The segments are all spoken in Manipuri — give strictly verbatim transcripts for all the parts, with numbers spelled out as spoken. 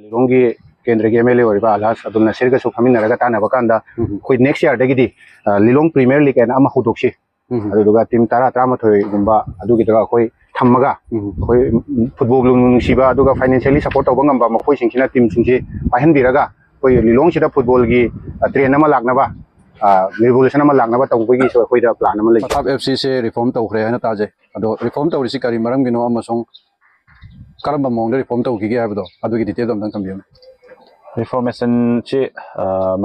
ꯂꯤꯂꯣꯡꯒꯤ ꯀꯦꯟꯗ꯭ꯔꯒꯤ ꯑꯦꯝ ꯑꯦꯜ ꯑꯦ ꯑꯣꯏꯔꯤꯕ ꯑꯜꯍꯥꯖ ꯑꯕꯗꯨꯜ ꯅꯁꯤꯔꯒꯁꯨ ꯐꯝꯃꯤꯟꯅꯔꯒ ꯇꯥꯟꯅꯕ ꯀꯥꯟꯗ, ꯎꯝ. ꯑꯩꯈꯣꯏ ꯅꯦꯛꯁ ꯌꯥꯔꯗꯒꯤꯗꯤ ꯂꯤꯂꯣꯡ ꯄ꯭ꯔꯤꯃꯤꯌꯔ ꯂꯤꯒ ꯍꯥꯏꯅ ꯑꯃ ꯍꯧꯗꯣꯛꯁꯤ, ꯎꯝ. ꯑꯗꯨꯗꯨꯒ ꯇꯤꯝ ꯇꯔꯥ ꯇꯔꯥꯃꯥꯊꯣꯏꯒꯨꯝꯕ ꯑꯗꯨꯒꯤꯗꯨꯒ ꯑꯩꯈꯣꯏ ꯊꯝꯃꯒ, ꯎꯝ. ꯑꯩꯈꯣꯏ ꯐꯨꯠꯕꯣꯜ ꯅꯨꯡꯁꯤꯕ ꯑꯗꯨꯒ ꯐꯥꯏꯅꯥꯟꯁꯤꯌꯦꯜꯂꯤ ꯁꯞꯄꯣꯔꯠ ꯇꯧꯕ ꯉꯝꯕ ꯃꯈꯣꯏꯁꯤꯡꯁꯤꯅ ꯇꯤꯝꯁꯤꯡꯁꯤ ꯄꯥꯏꯍꯟꯕꯤꯔꯒ, ꯑꯩꯈꯣꯏ ꯂꯤꯂꯣꯡꯁꯤꯗ ꯐꯨꯠꯕꯣꯜꯒꯤ ꯇ꯭ꯔꯦꯟ ꯑꯃ ꯂꯥꯛꯅꯕ, ꯔꯤꯚꯣꯂꯨꯁꯟ ꯑꯃ ꯂꯥꯛꯅꯕ ꯇꯧꯕꯒꯤꯁꯨ ꯑꯩꯈꯣꯏꯗ ꯄ꯭ꯂꯥꯟ ꯑꯃ ꯂꯩ꯫ ꯄꯊꯥꯞ ꯑꯦꯐ ꯁꯤꯁꯦ ꯔꯤꯐꯣꯔꯝ ꯇꯧꯈ꯭ꯔꯦ ꯍꯥꯏꯅ ꯇꯥꯖꯩ꯫ ꯑꯗꯣ ꯔꯤꯐꯣꯔꯝ ꯇꯧꯔꯤꯁꯤ ꯀꯔꯤ ꯃꯔꯝꯒꯤꯅꯣ ꯑꯃꯁꯨꯡ ꯀꯔꯝꯕ ꯃꯑꯣꯡꯗ ꯔꯤꯐꯣꯔꯝ ꯇꯧꯈꯤꯒꯦ ꯍꯥꯏꯕꯗꯣ, ꯑꯗꯨꯒꯤ ꯗꯤꯇꯦꯜꯗꯣ ꯑꯝꯇꯪ ꯊꯝꯕꯤꯌꯨꯅꯦ꯫ ꯔꯤꯐꯣꯔꯃꯦꯁꯟꯁꯤ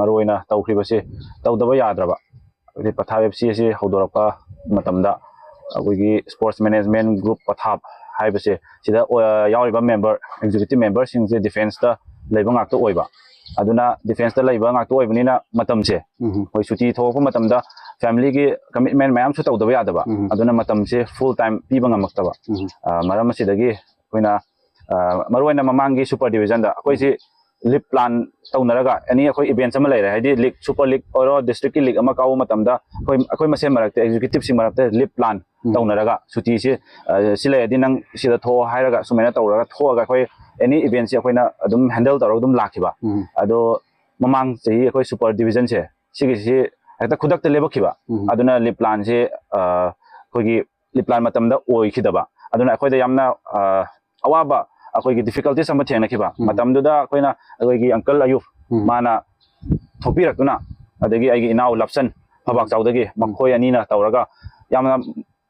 ꯃꯔꯨꯑꯣꯏꯅ ꯇꯧꯈ꯭ꯔꯤꯕꯁꯤ ꯇꯧꯗꯕ ꯌꯥꯗ꯭ꯔꯕ, ꯍꯥꯏꯗꯤ ꯄꯊꯥꯞ ꯑꯦꯐ ꯁꯤ ꯑꯁꯤ ꯍꯧꯗꯣꯔꯛꯄ ꯃꯇꯝꯗ ꯑꯩꯈꯣꯏꯒꯤ ꯁ꯭ꯄꯣꯔꯠꯁ ꯃꯦꯅꯦꯖꯃꯦꯟ ꯒ꯭ꯔꯨꯞ ꯄꯊꯥꯞ ꯍꯥꯏꯕꯁꯦ, ꯁꯤꯗ ꯑꯣꯏ- ꯌꯥꯎꯔꯤꯕ ꯃꯦꯝꯕꯔ, ꯑꯦꯛꯖꯤꯀ꯭ꯌꯨꯇꯤꯞ ꯃꯦꯝꯕꯔꯁꯤꯡꯁꯦ ꯗꯤꯐꯦꯟꯁꯇ ꯂꯩꯕ ꯉꯥꯛꯇ ꯑꯣꯏꯕ꯫ ꯑꯗꯨꯅ ꯗꯤꯐꯦꯟꯁꯇ ꯂꯩꯕ ꯉꯥꯛꯇ ꯑꯣꯏꯕꯅꯤꯅ ꯃꯇꯝꯁꯦ, ꯎꯝ. ꯑꯩꯈꯣꯏ ꯁꯨꯇꯤ ꯊꯣꯛꯂꯛꯄ ꯃꯇꯝꯗ ꯐꯦꯃꯤꯂꯤꯒꯤ ꯀꯃꯤꯠꯃꯦꯟ ꯃꯌꯥꯝꯁꯨ ꯇꯧꯗꯕ ꯌꯥꯗꯕ, ꯎꯝ. ꯑꯗꯨꯅ ꯃꯇꯝꯁꯦ ꯐꯨꯜ ꯇꯥꯏꯝ ꯄꯤꯕ ꯉꯝꯃꯛꯇꯕ꯫ ꯎꯝ. ꯑ, ꯃꯔꯝ ꯑꯁꯤꯗꯒꯤ ꯑꯩꯈꯣꯏꯅ, ꯑ, ꯃꯔꯨꯑꯣꯏꯅ ꯃꯃꯥꯡꯒꯤ ꯁꯨꯄꯔ ꯗꯤꯕꯤꯖꯟꯗ ꯑꯩꯈꯣꯏꯁꯤ ꯂꯤꯞ ꯄ꯭ꯂꯥꯟ ꯇꯧꯅꯔꯒ, ꯑꯦꯅꯤ ꯑꯩꯈꯣꯏ ꯏꯚꯦꯟꯠꯁ ꯑꯃ ꯂꯩꯔꯦ, ꯍꯥꯏꯗꯤ ꯂꯤꯛ, ꯁꯨꯄꯔ ꯂꯤꯛ ꯑꯣꯏꯔꯣ, ꯗꯤꯁꯇ꯭ꯔꯤꯛꯀꯤ ꯂꯤꯛ ꯑꯃ ꯀꯥꯎꯕ ꯃꯇꯝꯗ ꯑꯩꯈꯣꯏ, ꯑꯩꯈꯣꯏ ꯃꯁꯦꯟ ꯃꯔꯛꯇ, ꯑꯦꯛꯖꯤꯀ꯭ꯌꯨꯇꯤꯞꯁꯤꯡ ꯃꯔꯛꯇ ꯂꯤꯞ ꯄ꯭ꯂꯥꯟ ꯎꯝ. ꯇꯧꯅꯔꯒ ꯁꯨꯇꯤꯁꯤ, ꯑ, ꯁꯤ ꯂꯩꯔꯗꯤ ꯅꯪ ꯁꯤꯗ ꯊꯣꯛꯑꯣ ꯍꯥꯏꯔꯒ ꯁꯨꯃꯥꯏꯅ ꯇꯧꯔꯒ ꯊꯣꯛꯑꯒ ꯑꯩꯈꯣꯏ ꯑꯦꯅꯤ ꯏꯚꯦꯟꯠꯁꯤ ꯑꯩꯈꯣꯏꯅ ꯑꯗꯨꯝ ꯍꯦꯟꯗꯜ ꯇꯧꯔꯒ ꯑꯗꯨꯝ ꯂꯥꯛꯈꯤꯕ꯫ ꯎꯝ. ꯑꯗꯣ ꯃꯃꯥꯡ ꯆꯍꯤ ꯑꯩꯈꯣꯏ ꯁꯨꯄꯔ ꯗꯤꯕꯤꯖꯟꯁꯦ ꯁꯤꯒꯤꯁꯤ ꯍꯦꯛꯇ ꯈꯨꯗꯛꯇ ꯂꯦꯞꯄꯛꯈꯤꯕ꯫ ꯎꯝ. ꯑꯗꯨꯅ ꯂꯤꯞ ꯄ꯭ꯂꯥꯟꯁꯦ, ꯑ, ꯑꯩꯈꯣꯏꯒꯤ ꯂꯤꯞ ꯄ꯭ꯂꯥꯟ ꯃꯇꯝꯗ ꯑꯣꯏꯈꯤꯗꯕ, ꯑꯗꯨꯅ ꯑꯩꯈꯣꯏꯗ ꯌꯥꯝꯅ, ꯑ, ꯑꯋꯥꯕ, ꯑꯩꯈꯣꯏꯒꯤ ꯗꯤꯐꯤꯀꯜꯇꯤꯁ ꯑꯃ ꯊꯦꯡꯅꯈꯤꯕ꯫ ꯎꯝ. ꯃꯇꯝꯗꯨꯗ ꯑꯩꯈꯣꯏꯅ, ꯑꯩꯈꯣꯏꯒꯤ ꯑꯪꯀꯜ ꯑꯌꯨꯕ, ꯎꯝ. ꯃꯥꯅ ꯊꯣꯛꯄꯤꯔꯛꯇꯨꯅ, ꯑꯗꯒꯤ ꯑꯩꯒꯤ ꯏꯅꯥꯎ ꯂꯞꯁꯟ ꯐꯕꯥꯛꯆꯥꯎꯗꯒꯤ, ꯃꯈꯣꯏ ꯑꯅꯤꯅ ꯇꯧꯔꯒ ꯌꯥꯝꯅ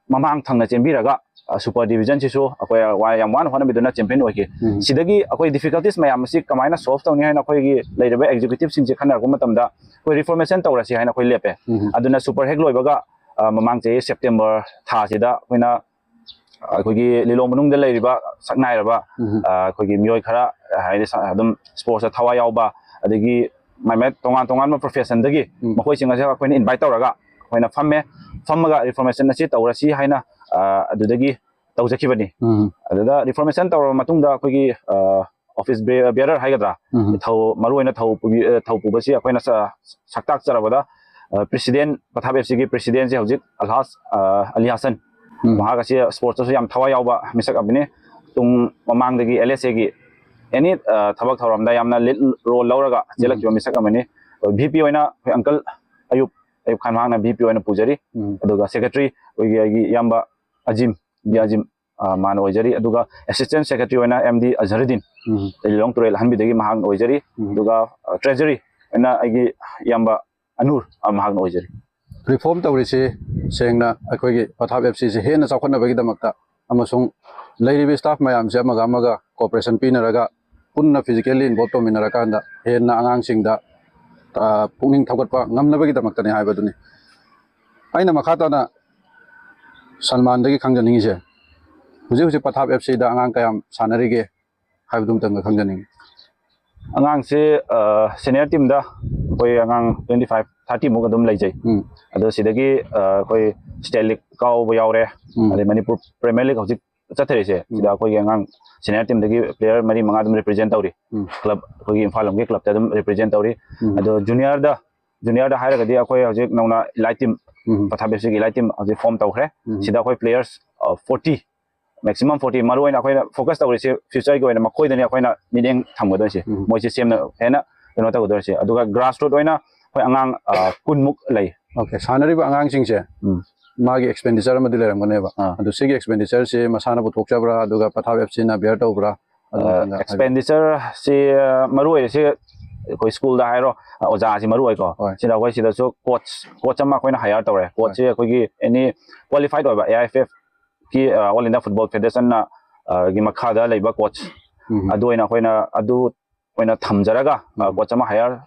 ꯃꯃꯥꯡ ꯊꯪꯅ ꯆꯦꯟꯕꯤꯔꯒ, ꯑ, ꯁꯨꯄꯔ ꯗꯤꯕꯤꯖꯟꯁꯤꯁꯨ ꯑꯩꯈꯣꯏ ꯋꯥ-, ꯌꯥꯝ ꯋꯥꯅ ꯍꯣꯠꯅꯕꯤꯗꯨꯅ ꯆꯦꯝꯄꯤꯌꯟ ꯑꯣꯏꯈꯤ꯫ ꯎꯝ. ꯁꯤꯗꯒꯤ ꯑꯩꯈꯣꯏ ꯗꯤꯐꯤꯀꯜꯇꯤꯁ ꯃꯌꯥꯝ ꯑꯁꯤ ꯀꯃꯥꯏꯅ ꯁꯣꯜꯚ ꯇꯧꯅꯤ ꯍꯥꯏꯅ ꯑꯩꯈꯣꯏꯒꯤ ꯂꯩꯔꯤꯕ ꯑꯦꯛꯖꯤꯀ꯭ꯌꯨꯇꯤꯞꯁꯤꯡꯁꯦ ꯈꯟꯅꯔꯛꯄ ꯃꯇꯝꯗ, ꯑꯩꯈꯣꯏ ꯔꯤꯐꯣꯔꯃꯦꯁꯟ ꯇꯧꯔꯁꯤ ꯍꯥꯏꯅ ꯑꯩꯈꯣꯏ ꯂꯦꯞꯄꯦ꯫ ꯎꯝ. ꯑꯗꯨꯅ ꯁꯨꯄꯔ ꯍꯦꯛ ꯂꯣꯏꯕꯒ, ꯑ, ꯃꯃꯥꯡ ꯆꯍꯤ ꯁꯦꯞꯇꯦꯝꯕꯔ ꯊꯥꯁꯤꯗ ꯑꯩꯈꯣꯏꯅ ꯑꯩꯈꯣꯏꯒꯤ ꯂꯤꯂꯣꯡ ꯃꯅꯨꯡꯗ ꯂꯩꯔꯤꯕ ꯁꯛ ꯅꯥꯏꯔꯕ, ꯎꯝ. ꯑ, ꯑꯩꯈꯣꯏꯒꯤ ꯃꯤꯑꯣꯏ ꯈꯔ, ꯍꯥꯏꯗꯤ ꯁ-, ꯑꯗꯨꯝ ꯁ꯭ꯄꯣꯔꯠꯁꯇ ꯊꯋꯥꯏ ꯌꯥꯎꯕ, ꯑꯗꯒꯤ ꯃꯥꯏ ꯃꯥꯏ ꯇꯣꯉꯥꯟ ꯇꯣꯉꯥꯟꯕ ꯄ꯭ꯔꯣꯐꯦꯁꯟꯗꯒꯤ ꯎꯝ. ꯃꯈꯣꯏꯁꯤꯡ ꯑꯁꯤ ꯑꯩꯈꯣꯏꯅ ꯏꯟꯚꯥꯏꯠ ꯇꯧꯔꯒ ꯑꯩꯈꯣꯏꯅ ꯐꯝꯃꯦ꯫ ꯐꯝꯃꯒ ꯔꯤꯐꯣꯔꯃꯦꯁꯟ ꯑꯁꯤ ꯇꯧꯔꯁꯤ ꯍꯥꯏꯅ, ꯑ, ꯑꯗꯨꯗꯒꯤ ꯇꯧꯖꯈꯤꯕꯅꯤ꯫ ꯎꯝ. ꯑꯗꯨꯗ ꯔꯤꯐꯣꯔꯃꯦꯁꯟ ꯇꯧꯔꯕ ꯃꯇꯨꯡꯗ ꯑꯩꯈꯣꯏꯒꯤ, ꯑ, ꯑꯣꯐꯤꯁ ꯕꯦ-, ꯕꯤꯌꯔꯔ ꯍꯥꯏꯒꯗ꯭ꯔꯥ, ꯎꯝ. ꯊꯧ-, ꯃꯔꯨꯑꯣꯏꯅ ꯊꯧ ꯄꯨꯕꯤ-, ꯑ, ꯊꯧ ꯄꯨꯕꯁꯤ ꯑꯩꯈꯣꯏꯅ ꯁ-, ꯁꯛꯇꯥꯛꯆꯔꯕꯗ, ꯑ, ꯄ꯭ꯔꯦꯁꯤꯗꯦꯟ, ꯄꯊꯥꯞ ꯑꯦꯐ ꯁꯤꯒꯤ ꯄ꯭ꯔꯦꯁꯤꯗꯦꯟꯁꯤ ꯍꯧꯖꯤꯛ ꯑꯜꯍꯥꯖ, ꯑ, ꯑꯂꯤ ꯍꯥꯁꯟ, ꯎꯝ. ꯃꯍꯥꯛ ꯑꯁꯤ ꯁ꯭ꯄꯣꯔꯠꯁꯇꯁꯨ ꯌꯥꯝ ꯊꯋꯥꯏ ꯌꯥꯎꯕ ꯃꯤꯁꯛ ꯑꯃꯅꯤ꯫ ꯇꯨꯡ ꯃꯃꯥꯡꯗꯒꯤ ꯑꯦꯜ ꯑꯦꯁ ꯑꯦꯒꯤ ꯑꯦꯅꯤ ꯊꯕꯛ ꯊꯧꯔꯝꯗ ꯌꯥꯝꯅ ꯂꯤꯗ ꯔꯣꯜ ꯂꯧꯔꯒ ꯆꯦꯜꯂꯛꯈꯤꯕ ꯃꯤꯁꯛ ꯑꯃꯅꯤ꯫ ꯚꯤ ꯄꯤ ꯑꯣꯏꯅ ꯑꯩꯈꯣꯏ ꯑꯪꯀꯜ ꯑꯌꯨꯞ ꯑꯌꯨꯞ ꯈꯥꯟ ꯃꯍꯥꯛꯅ ꯚꯤ ꯄꯤ ꯑꯣꯏꯅ ꯄꯨꯖꯔꯤ꯫ ꯎꯝ꯫ ꯑꯗꯨꯒ ꯁꯦꯀ꯭ꯔꯦꯇꯔꯤ ꯑꯩꯈꯣꯏꯒꯤ ꯑꯩꯒꯤ ꯏꯌꯥꯝꯕ ꯑꯖꯤꯝ, ꯕꯤ ꯑꯖꯤꯝ, ꯑ, ꯃꯥꯅ ꯑꯣꯏꯖꯔꯤ꯫ ꯑꯗꯨꯒ ꯑꯦꯁꯤꯁꯇꯦꯟ ꯁꯦꯀ꯭ꯔꯦꯇꯔꯤ ꯑꯣꯏꯅ ꯑꯦꯝ ꯗꯤ ꯑꯖꯍꯔꯨꯗꯤꯟ, ꯎꯝ꯫ ꯂꯤꯂꯣꯡ ꯇꯨꯔꯦꯜ ꯑꯍꯟꯕꯤꯗꯒꯤ ꯃꯍꯥꯛꯅ ꯑꯣꯏꯖꯔꯤ꯫ ꯎꯝ꯫ ꯑꯗꯨꯒ ꯇ꯭ꯔꯦꯖꯔꯤ ꯑꯣꯏꯅ ꯑꯩꯒꯤ ꯏꯌꯥꯝꯕ ꯑꯅꯨꯔ, ꯑ, ꯃꯍꯥꯛꯅ ꯑꯣꯏꯖꯔꯤ꯫ ꯔꯤꯐꯣꯔꯝ ꯇꯧꯔꯤꯁꯤ ꯁꯦꯡꯅ ꯑꯩꯈꯣꯏꯒꯤ ꯄꯊꯥꯞ ꯑꯦꯐ ꯁꯤꯁꯦ ꯍꯦꯟꯅ ꯆꯥꯎꯈꯠꯅꯕꯒꯤꯗꯃꯛꯇ ꯑꯃꯁꯨꯡ ꯂꯩꯔꯤꯕ ꯁ꯭ꯇꯥꯐ ꯃꯌꯥꯝꯁꯦ ꯑꯃꯒ ꯑꯃꯒ ꯀꯣꯑꯣꯄꯔꯦꯁꯟ ꯄꯤꯅꯔꯒ ꯄꯨꯟꯅ ꯐꯤꯖꯤꯀꯦꯜꯂꯤ ꯏꯟꯚꯣꯜꯕ ꯇꯧꯃꯤꯟꯅꯔꯀꯥꯟꯗ ꯍꯦꯟꯅ ꯑꯉꯥꯡꯁꯤꯡꯗ, ꯑ, ꯄꯨꯛꯅꯤꯡ ꯊꯧꯒꯠꯄ ꯉꯝꯅꯕꯒꯤꯗꯃꯛꯇꯅꯤ ꯍꯥꯏꯕꯗꯨꯅꯤ꯫ ꯑꯩꯅ ꯃꯈꯥ ꯇꯥꯅ ꯁꯜꯃꯥꯟꯗꯒꯤ ꯈꯪꯖꯅꯤꯡꯉꯤꯁꯦ, ꯍꯧꯖꯤꯛ ꯍꯧꯖꯤꯛ ꯄꯊꯥꯞ ꯑꯦꯐ ꯁꯤꯗ ꯑꯉꯥꯡ ꯀꯌꯥꯝ ꯁꯥꯟꯅꯔꯤꯒꯦ ꯍꯥꯏꯕꯗꯨ ꯑꯃꯇꯪꯒ ꯈꯪꯖꯅꯤꯡꯉꯤ꯫ ꯑꯉꯥꯡꯁꯦ ꯁꯦꯅꯤꯌꯔ ꯇꯤꯝꯗ ꯑꯩꯈꯣꯏ ꯑꯉꯥꯡ ꯇ꯭ꯋꯦꯟꯇꯤ ꯐꯥꯏꯚ ꯊꯥꯔꯇꯤꯃꯨꯛ ꯑꯗꯨꯝ ꯂꯩꯖꯩ꯫ ꯎꯝ꯫ ꯑꯗꯣ ꯁꯤꯗꯒꯤ ꯑ, ꯑꯩꯈꯣꯏ ꯁ꯭ꯇꯦꯠ ꯂꯤꯒ ꯀꯥꯎꯕ ꯌꯥꯎꯔꯦ, ꯎꯝ꯫ ꯑꯗꯩ ꯃꯅꯤꯄꯨꯔ ꯄ꯭ꯔꯤꯃꯤꯌꯔ ꯂꯤꯒ ꯍꯧꯖꯤꯛ ꯆꯠꯊꯔꯤꯁꯦ, ꯁꯤꯗ ꯑꯩꯈꯣꯏꯒꯤ ꯑꯉꯥꯡ ꯁꯦꯅꯤꯌꯔ ꯇꯤꯝꯗꯒꯤ ꯄ꯭ꯂꯦꯌꯔ ꯃꯔꯤ ꯃꯉꯥ ꯑꯗꯨꯝ ꯔꯤꯄ꯭ꯔꯖꯦꯟ ꯇꯧꯔꯤ꯫ ꯎꯝ꯫ ꯀ꯭ꯂꯕ ꯑꯩꯈꯣꯏꯒꯤ ꯏꯝꯐꯥꯜ ꯂꯣꯝꯒꯤ ꯀ꯭ꯂꯕꯇ ꯑꯗꯨꯝ ꯔꯤꯄ꯭ꯔꯖꯦꯟ ꯇꯧꯔꯤ꯫ ꯎꯝ꯫ ꯑꯗꯣ ꯖꯨꯅꯤꯌꯔꯗ, ꯖꯨꯅꯤꯌꯔꯗ ꯍꯥꯏꯔꯒꯗꯤ ꯑꯩꯈꯣꯏ ꯍꯧꯖꯤꯛ ꯅꯧꯅ ꯏꯂꯥꯏꯠ ꯇꯤꯝ, ꯎꯝ꯫ ꯄꯊꯥꯞ ꯑꯦꯐ ꯁꯤꯒꯤ ꯏꯂꯥꯏꯠ ꯇꯤꯝ ꯍꯧꯖꯤꯛ ꯐꯣꯝ ꯇꯧꯈ꯭ꯔꯦ꯫ ꯎꯝ꯫ ꯁꯤꯗ ꯑꯩꯈꯣꯏ ꯄ꯭ꯂꯦꯌꯔꯁ ꯐꯣꯔꯇꯤ, ꯃꯦꯛꯁꯤꯃꯝ ꯐꯣꯔꯇꯤ, ꯃꯔꯨ ꯑꯣꯏꯅ ꯑꯩꯈꯣꯏꯅ ꯐꯣꯀꯁ ꯇꯧꯔꯤꯁꯤ ꯐ꯭ꯌꯨꯆꯔꯒꯤ ꯑꯣꯏꯅ ꯃꯈꯣꯏꯗꯅꯤ ꯑꯩꯈꯣꯏꯅ ꯃꯤꯠꯌꯦꯡ ꯊꯝꯒꯗꯣꯏꯁꯤ꯫ ꯎꯝ꯫ ꯃꯣꯏꯁꯤ ꯁꯦꯝꯅ ꯍꯦꯟꯅ ꯀꯩꯅꯣ ꯇꯧꯒꯗꯣꯏꯁꯤ꯫ ꯑꯗꯨꯒ ꯒ꯭ꯔꯥꯁ ꯔꯨꯠ ꯑꯣꯏꯅ ꯑꯩꯈꯣꯏ ꯑꯉꯥꯡ, ꯑ, ꯀꯨꯟꯃꯨꯛ ꯂꯩ꯫ ꯑꯣꯀꯦ, ꯁꯥꯟꯅꯔꯤꯕ ꯑꯉꯥꯡꯁꯤꯡꯁꯦ ꯎꯝ꯫ ꯃꯥꯒꯤ ꯑꯦꯛꯁꯄꯦꯟꯗꯤꯆꯔ ꯑꯃꯗꯤ ꯂꯩꯔꯝꯒꯅꯦꯕ꯫ ꯑꯥ꯫ ꯑꯗꯨ ꯁꯤꯒꯤ ꯑꯦꯛꯁꯄꯦꯟꯗꯤꯆꯔꯁꯤ ꯃꯁꯥꯅ ꯄꯨꯊꯣꯛꯆꯕ꯭ꯔꯥ, ꯑꯗꯨꯒ ꯄꯊꯥꯞ ꯑꯦꯐ ꯁꯤꯅ ꯕꯤꯌꯔ ꯇꯧꯕ꯭ꯔꯥ? ꯑꯗꯨ ꯃꯇꯥꯡꯗ ꯍꯥꯏꯕꯤꯌꯨ꯫ ꯑꯦꯛꯁꯄꯦꯟꯗꯤꯆꯔꯁꯤ, ꯑ, ꯃꯔꯨ ꯑꯣꯏꯔꯤꯁꯤ ꯑꯩꯈꯣꯏ ꯁ꯭ꯀꯨꯜꯗ ꯍꯥꯏꯔꯣ, ꯑ, ꯑꯣꯖꯥꯁꯤ ꯃꯔꯨ ꯑꯣꯏꯀꯣ꯫ ꯍꯣꯏ꯫ ꯁꯤꯗ ꯑꯩꯈꯣꯏ ꯁꯤꯗꯁꯨ ꯀꯣꯆ, ꯀꯣꯆ ꯑꯃ ꯑꯩꯈꯣꯏꯅ ꯍꯥꯏꯌꯔ ꯇꯧꯔꯦ꯫ ꯀꯣꯆꯁꯤ ꯑꯩꯈꯣꯏꯒꯤ ꯑꯦꯅꯤ ꯀ꯭ꯋꯥꯂꯤꯐꯥꯏꯠ ꯑꯣꯏꯕ ꯑꯦ ꯑꯥꯏ ꯑꯦꯐ ꯑꯦꯐ ꯀꯤ, ꯑ, ꯑꯣꯜ ꯏꯟꯗꯤꯌꯥ ꯐꯨꯠꯕꯣꯜ ꯐꯦꯗꯦꯔꯦꯁꯟꯅ, ꯑ, ꯒꯤ ꯃꯈꯥꯗ ꯂꯩꯕ ꯀꯣꯆ ꯎꯝ꯫ ꯑꯗꯨ ꯑꯣꯏꯅ ꯑꯩꯈꯣꯏꯅ ꯑꯗꯨ ꯑꯣꯏꯅ ꯊꯝꯖꯔꯒ, ꯑ, ꯎꯝ꯫ ꯀꯣꯆ ꯑꯃ ꯍꯥꯏꯌꯔ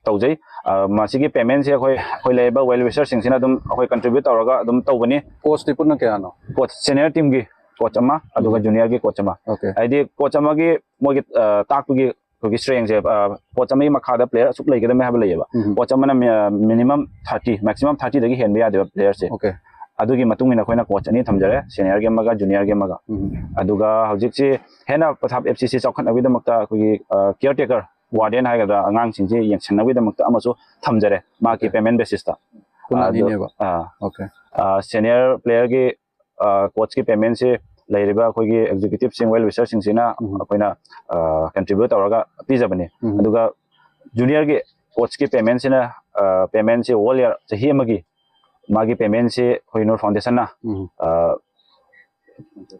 ꯇꯧꯖꯩ꯫ ꯑ, ꯃꯁꯤꯒꯤ ꯄꯦꯃꯦꯟꯁꯦ ꯑꯩꯈꯣꯏ, ꯑꯩꯈꯣꯏ ꯂꯩꯔꯤꯕ ꯋꯦꯜ ꯋꯤꯁꯔꯁꯤꯡꯁꯤꯅ ꯑꯗꯨꯝ ꯑꯩꯈꯣꯏ ꯀꯟꯇ꯭ꯔꯤꯕ꯭ꯌꯨꯠ ꯇꯧꯔꯒ ꯑꯗꯨꯝ ꯇꯧꯕꯅꯤ꯫ ꯀꯣꯆꯇꯤ ꯄꯨꯟꯅ ꯀꯌꯥꯅꯣ? ꯀꯣꯆ, ꯁꯦꯅꯤꯌꯔ ꯇꯤꯝꯒꯤ ꯀꯣꯆ ꯑꯃ, ꯑꯗꯨꯒ ꯎꯝ꯫ ꯖꯨꯅꯤꯌꯔꯒꯤ ꯀꯣꯆ ꯑꯃ꯫ ꯑꯣꯀꯦ꯫ ꯍꯥꯏꯗꯤ ꯀꯣꯆ ꯑꯃꯒꯤ ꯃꯣꯏꯒꯤ, ꯑ, ꯇꯥꯛꯄꯒꯤ ꯑꯩꯈꯣꯏꯒꯤ ꯁ꯭ꯇꯔꯦꯡꯁꯦ, ꯑ, ꯀꯣꯆ ꯑꯃꯒꯤ ꯃꯈꯥꯗ ꯄ꯭ꯂꯦꯌꯔ ꯑꯁꯨꯛ ꯂꯩꯒꯗꯕꯅꯤ ꯍꯥꯏꯕ ꯂꯩꯌꯦꯕ꯫ ꯎꯝ꯫ ꯀꯣꯆ ꯑꯃꯅ ꯃꯤ-, ꯑ, ꯃꯤꯅꯤꯃꯝ ꯊꯥꯔꯇꯤ, ꯃꯦꯛꯁꯤꯃꯝ ꯊꯥꯔꯇꯤꯗꯒꯤ ꯍꯦꯟꯕ ꯌꯥꯗꯦꯕ ꯄ꯭ꯂꯦꯌꯔꯁꯦ꯫ ꯑꯣꯀꯦ꯫ ꯑꯗꯨꯒꯤ ꯃꯇꯨꯡ ꯏꯟꯅ ꯑꯩꯈꯣꯏꯅ ꯀꯣꯆ ꯑꯅꯤ ꯊꯝꯖꯔꯦ, ꯁꯦꯅꯤꯌꯔꯒꯤ ꯑꯃꯒ ꯖꯨꯅꯤꯌꯔꯒꯤ ꯑꯃꯒ꯫ ꯎꯝ꯫ ꯑꯗꯨꯒ ꯍꯧꯖꯤꯛꯁꯤ ꯍꯦꯟꯅ ꯄꯊꯥꯞ ꯑꯦꯐ ꯁꯤ ꯁꯤ ꯆꯥꯎꯈꯠꯅꯕꯒꯤꯗꯃꯛꯇ ꯑꯩꯈꯣꯏꯒꯤ, ꯑ, ꯀꯤꯌꯔ ꯇꯦꯀꯔ, ꯋꯥꯔꯗꯦꯟ ꯍꯥꯏꯒꯗ꯭ꯔꯥ, ꯑꯉꯥꯡꯁꯤꯡꯁꯤ ꯌꯦꯡꯁꯤꯟꯅꯕꯒꯤꯗꯃꯛꯇ ꯑꯃꯁꯨ ꯊꯝꯖꯔꯦ, ꯃꯍꯥꯛꯀꯤ ꯑꯣꯀꯦ꯫ ꯄꯦꯃꯦꯟ ꯕꯦꯁꯤꯁꯇ꯫ ꯄꯨꯟꯅ ꯑꯗꯨ, ꯑꯅꯤꯅꯦꯕ? ꯑꯥ, ꯑꯣꯀꯦ꯫ ꯑ, ꯁꯦꯅꯤꯌꯔ ꯄ꯭ꯂꯦꯌꯔꯒꯤ, ꯑ, ꯀꯣꯆꯀꯤ ꯄꯦꯃꯦꯟꯁꯤ ꯂꯩꯔꯤꯕ ꯑꯩꯈꯣꯏꯒꯤ ꯑꯦꯛꯖꯤꯀ꯭ꯌꯨꯇꯤꯞꯁꯤꯡ, ꯋꯦꯜ ꯋꯤꯁꯔꯁꯤꯡꯁꯤꯅ ꯎꯝ꯫ ꯑꯩꯈꯣꯏꯅ ꯀꯟꯇ꯭ꯔꯤꯕ꯭ꯌꯨꯠ ꯇꯧꯔꯒ ꯄꯤꯖꯕꯅꯤ꯫ ꯎꯝ꯫ ꯑꯗꯨꯒ ꯖꯨꯅꯤꯌꯔꯒꯤ ꯀꯣꯆꯀꯤ ꯄꯦꯃꯦꯟꯁꯤꯅ, ꯄꯦꯃꯦꯟꯁꯤ ꯋꯥꯟ ꯏꯌꯔ, ꯆꯍꯤ ꯑꯃꯒꯤ ꯃꯥꯒꯤ ꯄꯦꯃꯦꯟꯁꯤ ꯑꯩꯈꯣꯏ ꯅꯨꯔ ꯐꯥꯎꯟꯗꯦꯁꯟꯅ ꯎꯝ꯫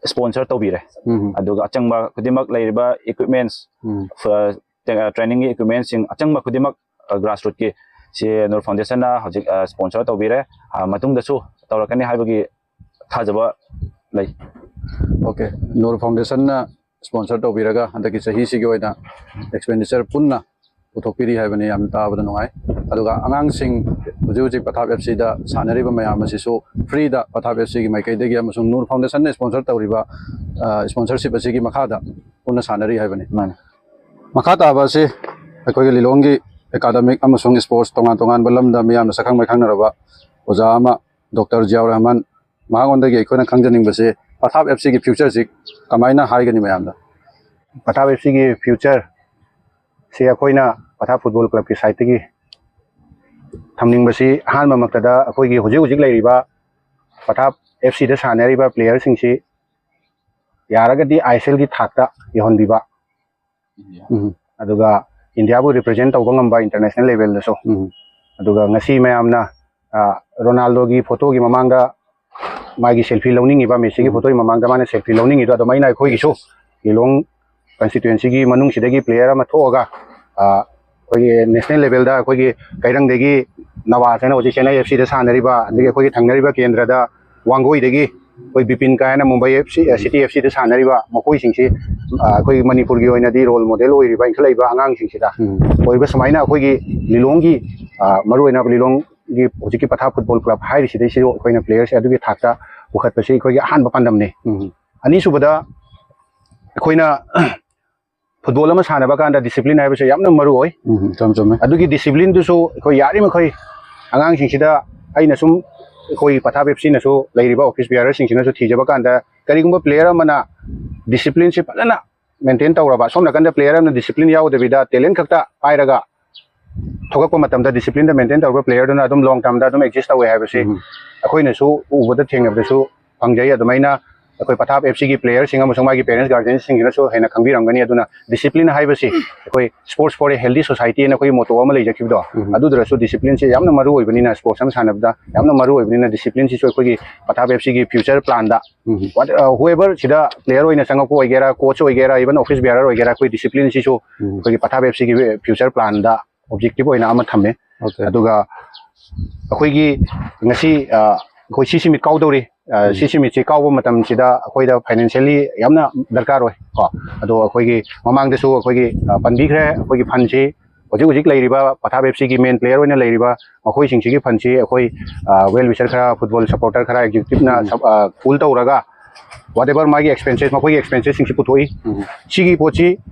ꯁ꯭ꯄꯣꯟꯁꯔ ꯇꯧꯕꯤꯔꯦ꯫ ꯎꯝ꯫ ꯑꯗꯨꯒ ꯑꯆꯪꯕ ꯈꯨꯗꯤꯡꯃꯛ, ꯂꯩꯔꯤꯕ ꯏꯀ꯭ꯋꯤꯞꯃꯦꯟꯁ, ꯎꯝ꯫ ꯇ꯭ꯔꯦꯅꯤꯡꯒꯤ ꯏꯀ꯭ꯋꯤꯞꯃꯦꯟꯁꯤꯡ, ꯑꯆꯪꯕ ꯈꯨꯗꯤꯡꯃꯛ ꯒ꯭ꯔꯥꯁꯔꯨꯠꯀꯤ ꯁꯤ ꯅꯨꯔ ꯐꯥꯎꯟꯗꯦꯁꯟꯅ ꯍꯧꯖꯤꯛ ꯁ꯭ꯄꯣꯟꯁꯔ ꯇꯧꯕꯤꯔꯦ꯫ ꯑ, ꯃꯇꯨꯡꯗꯁꯨ ꯇꯧꯔꯛꯀꯅꯤ ꯍꯥꯏꯕꯒꯤ ꯊꯥꯖꯕ ꯂꯩ꯫ ꯑꯣꯀꯦ, ꯅꯨꯔ ꯐꯥꯎꯟꯗꯦꯁꯟꯅ ꯁ꯭ꯄꯣꯟꯁꯔ ꯇꯧꯕꯤꯔꯒ ꯍꯟꯗꯛꯀꯤ ꯆꯍꯤꯁꯤꯒꯤ ꯑꯣꯏꯅ ꯑꯦꯛꯁꯄꯦꯟꯗꯤꯆꯔ ꯄꯨꯟꯅ ꯄꯨꯊꯣꯛꯄꯤꯔꯤ ꯍꯥꯏꯕꯅꯤ, ꯌꯥꯝ ꯇꯥꯕꯗ ꯅꯨꯡꯉꯥꯏ꯫ ꯑꯗꯨꯒ ꯑꯉꯥꯡꯁꯤꯡ ꯍꯧꯖꯤꯛ ꯍꯧꯖꯤꯛ ꯄꯊꯥꯞ ꯑꯦꯐ ꯁꯤꯗ ꯁꯥꯟꯅꯔꯤꯕ ꯃꯌꯥꯝ ꯑꯁꯤꯁꯨ ꯐ꯭ꯔꯤꯗ ꯄꯊꯥꯞ ꯑꯦꯐ ꯁꯤꯒꯤ ꯃꯥꯏꯀꯩꯗꯒꯤ ꯑꯃꯁꯨꯡ ꯅꯨꯔ ꯐꯥꯎꯟꯗꯦꯁꯟꯅ ꯁ꯭ꯄꯣꯟꯁꯔ ꯇꯧꯔꯤꯕ, ꯑ, ꯁ꯭ꯄꯣꯟꯁꯔꯁꯤꯞ ꯑꯁꯤꯒꯤ ꯃꯈꯥꯗ ꯄꯨꯟꯅ ꯁꯥꯟꯅꯔꯤ ꯍꯥꯏꯕꯅꯤ꯫ ꯃꯥꯅꯤ꯫ ꯃꯈꯥ ꯇꯥꯕ ꯑꯁꯤ ꯑꯩꯈꯣꯏꯒꯤ ꯂꯤꯂꯣꯡꯒꯤ ꯑꯦꯀꯥꯗꯃꯤꯛ ꯑꯃꯁꯨꯡ ꯁ꯭ꯄꯣꯔꯠꯁ ꯇꯣꯉꯥꯟ ꯇꯣꯉꯥꯟꯕ ꯂꯝꯗ ꯃꯤꯌꯥꯝꯅ ꯁꯛꯈꯪ ꯃꯥꯏꯈꯪꯅꯔꯕ ꯑꯣꯖꯥ ꯑꯃ, ꯗꯣꯛꯇꯔ ꯖꯤꯌꯥꯎꯔ ꯔꯍꯃꯟ, ꯃꯉꯣꯟꯗꯒꯤ ꯑꯩꯈꯣꯏꯅ ꯈꯪꯖꯅꯤꯡꯕꯁꯦ ꯄꯊꯥꯞ ꯑꯦꯐ ꯁꯤꯒꯤ ꯐ꯭ꯌꯨꯆꯔꯁꯤ ꯀꯃꯥꯏꯅ ꯍꯥꯏꯒꯅꯤ ꯃꯌꯥꯝꯗ? ꯄꯊꯥꯞ ꯑꯦꯐ ꯁꯤꯒꯤ ꯐ꯭ꯌꯨꯆꯔꯁꯤ ꯑꯩꯈꯣꯏꯅ ꯄꯊꯥꯞ ꯐꯨꯠꯕꯣꯜ ꯀ꯭ꯂꯕꯀꯤ ꯁꯥꯏꯠꯇꯒꯤ ꯊꯝꯅꯤꯡꯕꯁꯤ, ꯑꯍꯥꯟꯕꯃꯛꯇꯗ ꯑꯩꯈꯣꯏꯒꯤ ꯍꯧꯖꯤꯛ ꯍꯧꯖꯤꯛ ꯂꯩꯔꯤꯕ ꯄꯊꯥꯞ ꯑꯦꯐ ꯁꯤꯗ ꯁꯥꯟꯅꯔꯤꯕ ꯄ꯭ꯂꯦꯌꯔꯁꯤꯡꯁꯤ ꯌꯥꯔꯒꯗꯤ ꯑꯥꯏ ꯑꯦꯁ ꯑꯦꯜꯒꯤ ꯊꯥꯛꯇ ꯌꯧꯍꯟꯕꯤꯕ, ꯎꯝ꯫ ꯑꯗꯨꯒ ꯏꯟꯗꯤꯌꯥꯕꯨ ꯔꯤꯄ꯭ꯔꯖꯦꯟ ꯇꯧꯕ ꯉꯝꯕ ꯏꯟꯇꯔꯅꯦꯁꯅꯦꯜ ꯂꯦꯚꯦꯜꯗꯁꯨ꯫ ꯎꯝ꯫ ꯑꯗꯨꯒ ꯉꯁꯤ ꯃꯌꯥꯝꯅ, ꯑ, ꯔꯣꯅꯥꯜꯗꯣꯒꯤ ꯐꯣꯇꯣꯒꯤ ꯃꯃꯥꯡꯗ ꯃꯥꯒꯤ ꯁꯦꯜꯐꯤ ꯂꯧꯅꯤꯡꯉꯤꯕ, ꯃꯦꯁꯤꯒꯤ ꯎꯝ꯫ ꯐꯣꯇꯣꯒꯤ ꯃꯃꯥꯡꯗ ꯃꯥꯅ ꯁꯦꯜꯐꯤ ꯂꯧꯅꯤꯡꯉꯤꯗꯣ, ꯑꯗꯨꯃꯥꯏꯅ ꯑꯩꯈꯣꯏꯒꯤꯁꯨ ꯂꯤꯂꯣꯡ ꯀꯟꯁꯇꯤꯇ꯭ꯋꯦꯟꯁꯤꯒꯤ ꯃꯅꯨꯡꯁꯤꯗꯒꯤ ꯄ꯭ꯂꯦꯌꯔ ꯑꯃ ꯊꯣꯛꯑꯒ, ꯑ, ꯑꯩꯈꯣꯏꯒꯤ ꯅꯦꯁꯅꯦꯜ ꯂꯦꯚꯦꯜꯗ ꯑꯩꯈꯣꯏꯒꯤ ꯀꯩꯔꯪꯗꯒꯤ ꯅꯋꯥꯖ ꯍꯥꯏꯅ ꯍꯧꯖꯤꯛ ꯆꯦꯟꯅꯥꯏ ꯑꯦꯐ ꯁꯤꯗ ꯁꯥꯟꯅꯔꯤꯕ, ꯑꯗꯒꯤ ꯑꯩꯈꯣꯏꯒꯤ ꯊꯪꯅꯔꯤꯕ ꯀꯦꯟꯗ꯭ꯔꯗ ꯋꯥꯡꯒꯣꯏꯗꯒꯤ ꯑꯩꯈꯣꯏ ꯕꯤꯄꯤꯟ ꯀꯥꯏꯅ Mumbai F C, city F ꯁꯤꯗ ꯁꯥꯟꯅꯔꯤꯕ ꯃꯈꯣꯏꯁꯤꯡꯁꯤ, ꯑ, ꯑꯩꯈꯣꯏ ꯃꯅꯤꯄꯨꯔꯒꯤ ꯑꯣꯏꯅꯗꯤ ꯔꯣꯜ ꯃꯣꯗꯦꯜ ꯑꯣꯏꯔꯤꯕ ꯏꯟꯈꯠꯂꯛꯏꯕ ꯑꯉꯥꯡꯁꯤꯡꯁꯤꯗ ꯎꯝ꯫ ꯑꯣꯏꯕ ꯁꯨꯃꯥꯏꯅ ꯑꯩꯈꯣꯏꯒꯤ ꯂꯤꯂꯣꯡꯒꯤ, ꯑ, ꯃꯔꯨꯑꯣꯏꯅ ꯂꯤꯂꯣꯡꯒꯤ ꯍꯧꯖꯤꯛꯀꯤ ꯄꯊꯥꯞ ꯐꯨꯠꯕꯣꯜ ꯀ꯭ꯂꯕ ꯍꯥꯏꯔꯤꯁꯤꯗꯩꯁꯤꯁꯨ ꯑꯩꯈꯣꯏꯅ ꯄ꯭ꯂꯦꯌꯔꯁꯦ ꯑꯗꯨꯒꯤ ꯊꯥꯛꯇ ꯄꯨꯈꯠꯄꯁꯤ ꯑꯩꯈꯣꯏꯒꯤ ꯑꯍꯥꯟꯕ ꯄꯥꯟꯗꯝꯅꯤ꯫ ꯎꯝ꯫ ꯑꯅꯤꯁꯨꯕꯗ, ꯑꯩꯈꯣꯏꯅ ꯐꯨꯠꯕꯣꯜ ꯑꯃ ꯁꯥꯟꯅꯕ ꯀꯥꯟꯗ ꯗꯤꯁꯤꯄ꯭ꯂꯤꯟ ꯍꯥꯏꯕꯁꯦ ꯌꯥꯝꯅ ꯃꯔꯨ ꯑꯣꯏ꯫ ꯎꯝ, ꯌꯥꯝ ꯆꯨꯝꯃꯦ꯫ ꯑꯗꯨꯒꯤ ꯗꯤꯁꯤꯄ꯭ꯂꯤꯟꯗꯨꯁꯨ ꯑꯩꯈꯣꯏ ꯌꯥꯔꯤꯃꯈꯩ ꯑꯉꯥꯡꯁꯤꯡꯁꯤꯗ, ꯑꯩꯅ ꯁꯨꯝ, ꯑꯩꯈꯣꯏ ꯄꯊꯥꯞ ꯑꯦꯐ ꯁꯤꯅꯁꯨ, ꯂꯩꯔꯤꯕ ꯑꯣꯐꯤꯁ ꯕꯤꯌꯥꯔꯔꯁꯤꯡꯁꯤꯅꯁꯨ ꯊꯤꯖꯕ ꯀꯥꯟꯗ, ꯀꯔꯤꯒꯨꯝꯕ ꯄ꯭ꯂꯦꯌꯔ ꯑꯃꯅ ꯗꯤꯁꯤꯄ꯭ꯂꯤꯟꯁꯤ ꯐꯖꯅ ꯃꯦꯟꯇꯦꯟ ꯇꯧꯔꯕ, ꯁꯣꯝ ꯅꯥꯀꯟꯗ ꯄ꯭ꯂꯦꯌꯔ ꯑꯃꯅ ꯗꯤꯁꯤꯄ꯭ꯂꯤꯟ ꯌꯥꯎꯗꯕꯤꯗ ꯇꯦꯂꯦꯟ ꯈꯛꯇ ꯄꯥꯏꯔꯒ ꯊꯣꯛꯂꯛꯄ ꯃꯇꯝꯗ, ꯗꯤꯁꯤꯄ꯭ꯂꯤꯟꯗ ꯃꯦꯟꯇꯦꯟ ꯇꯧꯔꯛꯄ ꯄ꯭ꯂꯦꯌꯔꯗꯨꯅ ꯑꯗꯨꯝ ꯂꯣꯡ ꯇꯔꯝꯗ ꯑꯗꯨꯝ ꯑꯦꯛꯖꯤꯁ ꯇꯧꯋꯦ ꯍꯥꯏꯕꯁꯤ ꯎꯝ꯫ ꯑꯩꯈꯣꯏꯅꯁꯨ ꯎꯕꯗ ꯊꯦꯡꯅꯕꯗꯁꯨ ꯐꯪꯖꯩ꯫ ꯑꯗꯨꯃꯥꯏꯅ ꯑꯩꯈꯣꯏ ꯄꯊꯥꯞ ꯑꯦꯐ ꯁꯤꯒꯤ ꯄ꯭ꯂꯦꯌꯔꯁꯤꯡ ꯑꯃꯁꯨꯡ ꯃꯥꯒꯤ ꯄꯦꯔꯦꯟꯁ ꯒꯥꯔꯖꯤꯌꯟꯁꯤꯡꯁꯤꯅꯁꯨ ꯍꯦꯟꯅ ꯈꯪꯕꯤꯔꯝꯒꯅꯤ꯫ ꯑꯗꯨꯅ ꯗꯤꯁꯤꯄ꯭ꯂꯤꯟ ꯍꯥꯏꯕꯁꯤ ꯑꯩꯈꯣꯏ "Sports for a healthy society" ꯑꯅ ꯑꯩꯈꯣꯏꯒꯤ ꯃꯣꯇꯣ ꯑꯃ ꯂꯩꯖꯈꯤꯕꯗꯣ, ꯎꯝ꯫ ꯑꯗꯨꯗꯨꯗꯁꯨ ꯗꯤꯁꯤꯄ꯭ꯂꯤꯟꯁꯤ ꯌꯥꯝꯅ ꯃꯔꯨ ꯑꯣꯏꯕꯅꯤꯅ, ꯁ꯭ꯄꯣꯔꯠꯁ ꯑꯃ ꯁꯥꯟꯅꯕꯗ ꯌꯥꯝꯅ ꯃꯔꯨ ꯑꯣꯏꯕꯅꯤꯅ, ꯗꯤꯁꯤꯄ꯭ꯂꯤꯟꯁꯤꯁꯨ ꯑꯩꯈꯣꯏꯒꯤ ꯄꯊꯥꯞ ꯑꯦꯐ ꯁꯤꯒꯤ ꯐ꯭ꯌꯨꯆꯔ ꯄ꯭ꯂꯥꯟꯗ ꯎꯝ꯫ ꯋꯥꯠ-, ꯑ, whoever ꯁꯤꯗ ꯄ꯭ꯂꯦꯌꯔ ꯑꯣꯏꯅ ꯆꯪꯉꯛꯄ ꯑꯣꯏꯒꯦꯔꯥ, ꯀꯣꯆ ꯑꯣꯏꯒꯦꯔꯥ, even ꯑꯣꯐꯤꯁ ꯕꯤꯌꯥꯔꯔ ꯑꯣꯏꯒꯦꯔꯥ, ꯑꯩꯈꯣꯏ ꯗꯤꯁꯤꯄ꯭ꯂꯤꯟꯁꯤꯁꯨ ꯎꯝ꯫ ꯑꯩꯈꯣꯏꯒꯤ ꯄꯊꯥꯞ ꯑꯦꯐ ꯁꯤꯒꯤ ꯐ꯭ꯌꯨꯆꯔ ꯄ꯭ꯂꯥꯟꯗ ꯑꯣꯕꯖꯦꯛꯇꯤꯚ ꯑꯣꯏꯅ ꯑꯃ ꯊꯝꯃꯦ꯫ ꯑꯣꯀꯦ꯫ ꯑꯗꯨꯒ ꯑꯩꯈꯣꯏꯒꯤ ꯉꯁꯤ, ꯑ, ꯑꯩꯈꯣꯏ ꯁꯤꯁꯤ ꯃꯤꯠ ꯀꯥꯎꯗꯧꯔꯤ꯫ ꯑ, ꯎꯝ꯫ ꯁꯤꯁꯤ ꯃꯤꯠꯁꯤ ꯀꯥꯎꯕ ꯃꯇꯝꯁꯤꯗ ꯑꯩꯈꯣꯏꯗ ꯐꯥꯏꯅꯥꯟꯁꯤꯌꯦꯜꯂꯤ ꯌꯥꯝꯅ ꯗꯔꯀꯥꯔ ꯑꯣꯏ ꯀꯣ꯫ ꯑꯗꯣ ꯑꯩꯈꯣꯏꯒꯤ ꯃꯃꯥꯡꯗꯁꯨ ꯑꯩꯈꯣꯏꯒꯤ, ꯑ, ꯄꯟꯕꯤꯈ꯭ꯔꯦ, ꯑꯩꯈꯣꯏꯒꯤ ꯐꯟꯁꯤ ꯍꯧꯖꯤꯛ ꯍꯧꯖꯤꯛ ꯂꯩꯔꯤꯕ ꯄꯊꯥꯞ ꯑꯦꯐ ꯁꯤꯒꯤ ꯃꯦꯟ ꯄ꯭ꯂꯦꯌꯔ ꯑꯣꯏꯅ ꯂꯩꯔꯤꯕ ꯃꯈꯣꯏꯁꯤꯡꯁꯤꯒꯤ ꯐꯟꯁꯤ ꯑꯩꯈꯣꯏ, ꯑ, ꯋꯦꯜ ꯋꯤꯁꯔ ꯈꯔ, ꯐꯨꯠꯕꯣꯜ ꯁꯄꯣꯔꯇꯔ ꯈꯔ, ꯑꯦꯛꯖꯤꯀ꯭ꯌꯨꯇꯤꯞꯅ ꯎꯝ꯫ ꯁꯞ-, ꯑ, ꯄꯨꯜ ꯇꯧꯔꯒ whatever ꯃꯥꯒꯤ ꯑꯦꯛꯁꯄꯦꯟꯁꯦꯁ, ꯃꯈꯣꯏꯒꯤ ꯑꯦꯛꯁꯄꯦꯟꯁꯦꯁꯁꯤꯡꯁꯤ ꯄꯨꯊꯣꯛꯏ꯫ ꯎꯝ꯫ ꯁꯤꯒꯤ ꯄꯣꯠꯁꯤ